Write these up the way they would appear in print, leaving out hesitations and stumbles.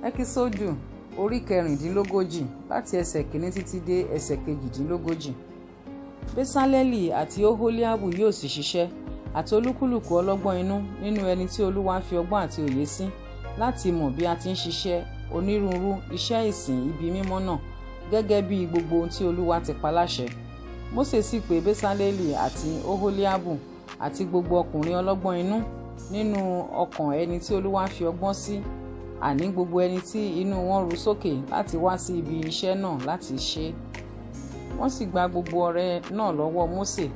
Ẹ́kísódù orí kẹrìndínlógójì láti ẹsẹ̀ kìíní títí dé ẹsẹ̀ kejìdínlógójì. Besaleli àti Oholiabu yóò sì ṣiṣẹ́, àti olúkúlùkù ọlọ́gbọ́n inú nínú ẹni tí Olúwa fi ọgbọ́n àti òye sí, láti mọ̀ bí a ti ń ṣiṣẹ́ onírúurú iṣẹ́ ìsìn ibi mímọ́ náà, gẹ́gẹ́ bí gbogbo ohun tí Olúwa ti pa láṣẹ. Mósè sì pè Besaleli àti Oholiabu àti gbogbo ọkùnrin ọlọ́gbọ́n inú nínú ọkàn ẹni tí Olúwa fi ọgbọ́n sí, àní gbogbo ẹni tí inú wọn ru sókè láti wá sí ibi iṣẹ́ náà láti ṣe é. Wọ́n sì gba gbogbo ọrẹ náà lọ́wọ́ Mósè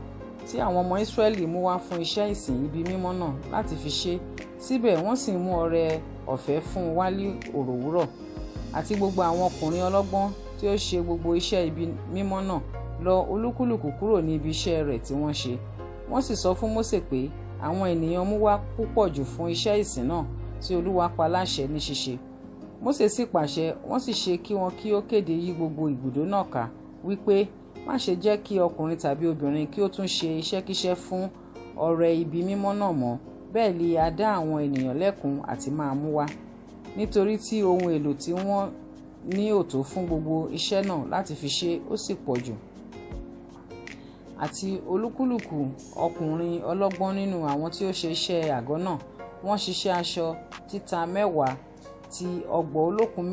tí àwọn ọmọ Ísírẹ́lì mú wá fún iṣẹ́ ìsìn ibi mímọ́ náà láti fi ṣe é, síbẹ̀ wọ́n sì ń mú ọrẹ ọ̀fẹ́ fún un wá ní òròwúrọ̀. Àti gbogbo àwọn ọkùnrin ọlọ́gbọ́n tí ó ṣe gbogbo iṣẹ́ ibi mímọ́ náà lọ olúkúlùkù kúrò ní ibi iṣẹ́ rẹ̀ tí wọ́n ṣe. Wọ́n sì sọ fún Mósè pé, àwọn ènìyàn mú wá púpọ̀ jù fún iṣẹ́ ìsìn náà tí Olúwa pa láṣẹ ní ṣíṣe. Mósè sì pàṣẹ, wọ́n sì ṣe kí wọn kí ó kéde yí gbogbo ibùdó náà ká, wípé, má ṣe jẹ́ kí ọkùnrin tàbí obìnrin kí ó tún ṣe iṣẹ́kíṣẹ́ fún ọrẹ ibi mímọ́ náà mọ́, bẹ́ẹ̀ li a dá àwọn ènìyàn lẹ́kun àti máa mú wá. Nítorí tí ohun èlò tí wọ́n ní ò tó fún gbogbo iṣẹ́ náà láti fi ṣe, ó sì pọ̀ jù. Àti olúkúlùkù ọkùnrin ọlọ́gbọ́n nínú àwọn tí ó ṣe iṣẹ́ àgọ́ náà, wọ́n ṣiṣẹ́ aṣọ títa mẹ́wàá ti ọ̀gbọ̀ olókùn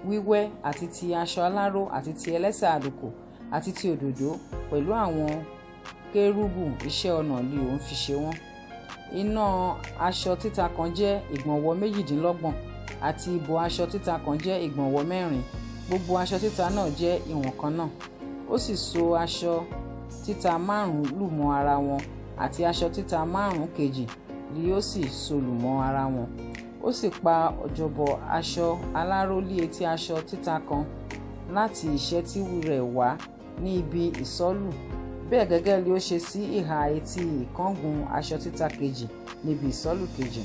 wíwẹ́ àti ti aṣọ aláró àti ti ẹlẹ́sà àlùkò àti ti òdòdó pẹ̀lú àwọn kérúbù iṣẹ́ ọnà li òun fi ṣe wọ́n. Iná aṣọ títa kan jẹ́ ìgbọ̀nwọ́ méjìdínlọ́gbọ̀n àti ìbò aṣọ títa kan jẹ́ ìgbọ̀nwọ́ mẹ́rin, gbogbo aṣọ títa náà jẹ́ ìwọ̀n kan náà. Ó sì so aṣọ títa márùn-ún lù mọ́ ara wọn, àti aṣọ títa márùn-ún kejì li ó sì so lù mọ́ ara wọn. Ó sì pa ọ̀jọ̀bọ̀ aṣọ aláró lé etí aṣọ títa kan láti ìṣẹ́tí rẹ̀ wá ní ibi ìsọ́lù, bẹ́ẹ̀ gẹ́gẹ́ li ó ṣe sí ìhà etí ìkángun aṣọ títa kejì níbi ìsọ́lù kejì.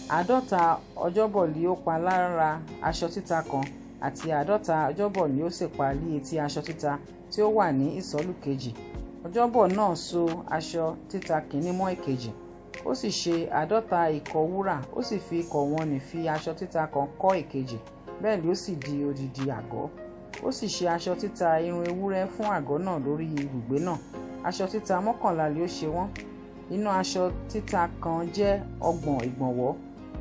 50 ọ̀jọ̀bọ̀ li ó pa lára aṣọ títa kan, àti 50 ọ̀jọ̀bọ̀ ni ó sì pa lé etí aṣọ títa tí ó wà ní ìsọ́lù kejì. Ọ̀jọ̀bọ̀ náà so aṣọ títa kìíní mọ́ èkejì. Ó sì ṣe 50 ìkọ̀ wúrà, ó sì fi ìkọ̀ wọ̀n-ọn-nì fi aṣọ títa kan kọ́ èkejì, bẹ́ẹ̀ li ó sì di odidi àgọ́. Ó sì ṣe aṣọ títa irun ewúrẹ́ fún àgọ́ náà lórí ibùgbé náà. Aṣọ títa 11 li ó ṣe wọ́n. Iná aṣọ títa kan jẹ́ 30 ìgbọ̀nwọ́,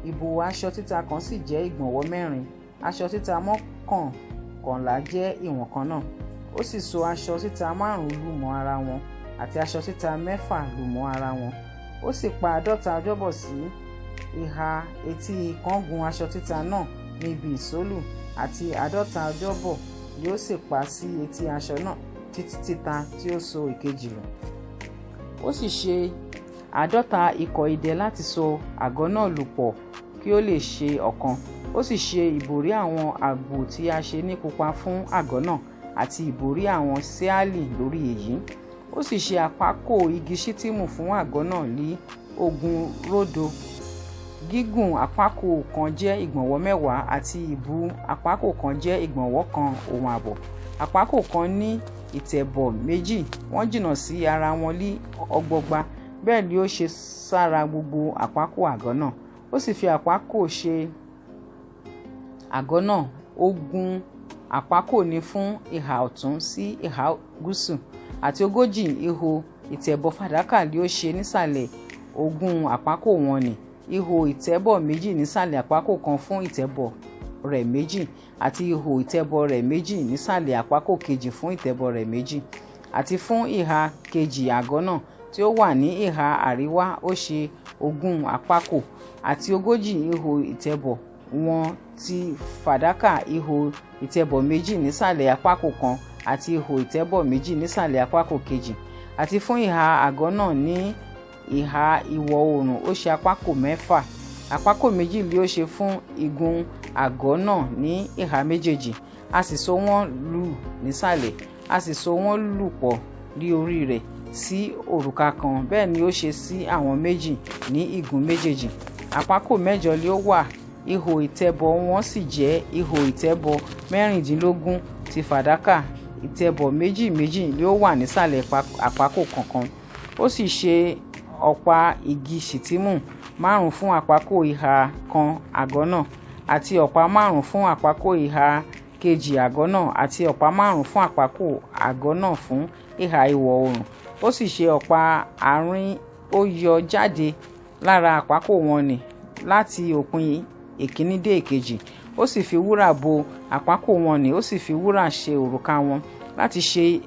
ìbò aṣọ títa kan sì jẹ́ ìgbọ̀nwọ́ mẹ́rin, aṣọ títa mọ́kọ̀ọ̀kànlá jẹ́ ìwọ̀n kan náà. Ó sì so aṣọ títa márùn-ún lù mọ́ ara wọn, àti aṣọ títa mẹ́fà lù mọ́ ara wọn. Ó sì pa 50 ọ̀jọ̀bọ̀ sí ìhà etí ìkángun aṣọ títa náà ní ibi ìsọ́lù, àti 50 ọ̀jọ̀bọ̀ li ó sì pa sí etí aṣọ náà títa tí ó so èkejì lù. Ó sì ṣe 50 ìkọ̀ idẹ láti so àgọ́ náà lù pọ̀ kí ó lè ṣe ọ̀kan. Ó sì ṣe ìbòrí àwọn àgbò tí a ṣe ní pupa fún àgọ́ náà, àti ìbòrí àwọn síálì lórí èyí. Ó sì ṣe àpákò igi ṣittimu fún àgọ́ náà ní ogún rodo. Gígùn àpákò kan jẹ́ ìgbọ̀nwọ́ 10, àti ìbú àpákò kan jẹ́ ìgbọ̀nwọ́ kan òun ààbọ̀. Àpákò kan ní ìtẹ̀bọ̀ méjì, wọ́n jìnnà sí ara wọn ní ọgbọọgba, bẹ́ẹ̀ li ó ṣe sára gbogbo àpákò àgọ́ náà. Ó sì fi àpákò ṣe àgọ́ náà, 20 àpákò ní fún ìhà ọ̀tún sí ìhà gúúsù, àti 40 ihò ìtẹ̀bọ̀ fàdákà li ó ṣe nísàlẹ̀ 20 àpákò wọ̀n-ọn-nì, ihò ìtẹ̀bọ̀ méjì nísàlẹ̀ àpákò kan fún ìtẹ̀bọ̀ rẹ̀ méjì, àti ihò ìtẹ̀bọ̀ rẹ̀ méjì nísàlẹ̀ àpákò kejì fún ìtẹ̀bọ̀ rẹ̀ méjì. Àti fún ìhà kejì àgọ́ náà tí ó wà ní ìhà àríwá ó ṣe 20 àpákò, àti 40 ihò ìtẹ̀bọ̀ wọn ti fàdákà, ihò ìtẹ̀bọ̀ méjì nísàlẹ̀ àpákò kan, àti ihò ìtẹ̀bọ̀ méjì nísàlẹ̀ àpákò kejì. Àti fún ìhà àgọ́ náà ní ìhà ìwọ̀ oòrùn ó ṣe àpákò mẹ́fà. Àpákò méjì li ó ṣe fún igun àgọ́ náà ní ìhà méjèèjì, a sì so wọ́n lù nísàlẹ̀, a sì so wọ́n lù pọ̀ lé orí rẹ̀ sí òrùka kan, bẹ́ẹ̀ ni ó ṣe sí àwọn méjì ní igun méjèèjì. Àpákò mẹ́jọ li ó wà, ihò ìtẹ̀bọ̀ wọn sì jẹ́ ihò ìtẹ̀bọ̀ 16 ti fàdákà, ìtẹ̀bọ̀ méjì méjì li ó wà nísàlẹ̀ àpákò kọ̀ọ̀kan. Ó sì ṣe ọ̀pá igi ṣittimu márùn-ún fún àpákò ìhà kan àgọ́ náà, Àti ọ̀pá márùn-ún fún àpákò ìhà kejì àgọ́ náà, àti ọ̀pá márùn-ún fún àpákò àgọ́ náà fún ìhà ìwọ̀ oòrùn. Ó sì ṣe ọ̀pá àárín, ó yọ jáde lára àpákò wọ̀n-ọn-nì láti òpin èkínní dé èkejì. Ó sì fi wúrà bo àpákò wọ̀n-ọn-nì, ó sì fi wúrà ṣe òrùka wọn láti ṣe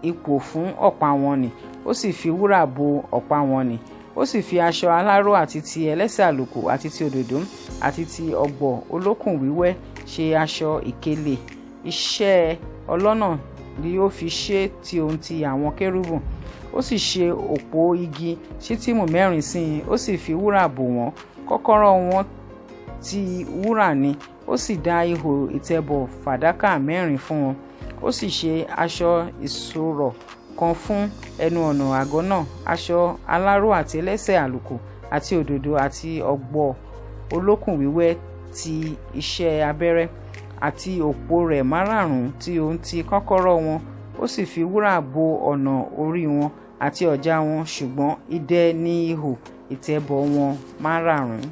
ipò fún ọ̀pá wọ̀n-ọn-nì, ó sì fi wúrà bo ọ̀pá wọ̀n-ọn-nì. Ó sì fi aṣọ aláró àti ti ẹlẹ́sẹ̀ àlùkò àti ti òdòdó àti ti ọ̀gbọ̀ olókùn wíwẹ́ ṣe aṣọ ìkélé, iṣẹ́ ọlọ́nà ni ó fi ṣe tí ohun ti àwọn kérúbù. Ó sì ṣe òpó igi ṣittimu mẹ́rin sí i, ó sì fi wúrà bò wọ́n, kọ́kọ́rọ́ wọn ti wúrà ni, ó sì dá ihò ìtẹ̀bọ̀ fàdákà mẹ́rin fún wọn. Ó sì ṣe aṣọ ìṣọ̀rọ̀ kan fún ẹnu ọ̀nà àgọ́ náà, aṣọ aláró àti ẹlẹ́sẹ̀ àlùkò àti òdòdó àti ọ̀gbọ̀ olókùn wíwẹ́ ti iṣẹ́ abẹ́rẹ́, àti òpó rẹ̀ márààrún tí ohun ti kọ́kọ́rọ́ wọn. Ó sì fi wúrà bo ọ̀nà orí wọn àti ọ̀já wọn, ṣùgbọ́n idẹ ni ihò ìtẹ̀bọ̀ wọn márààrún.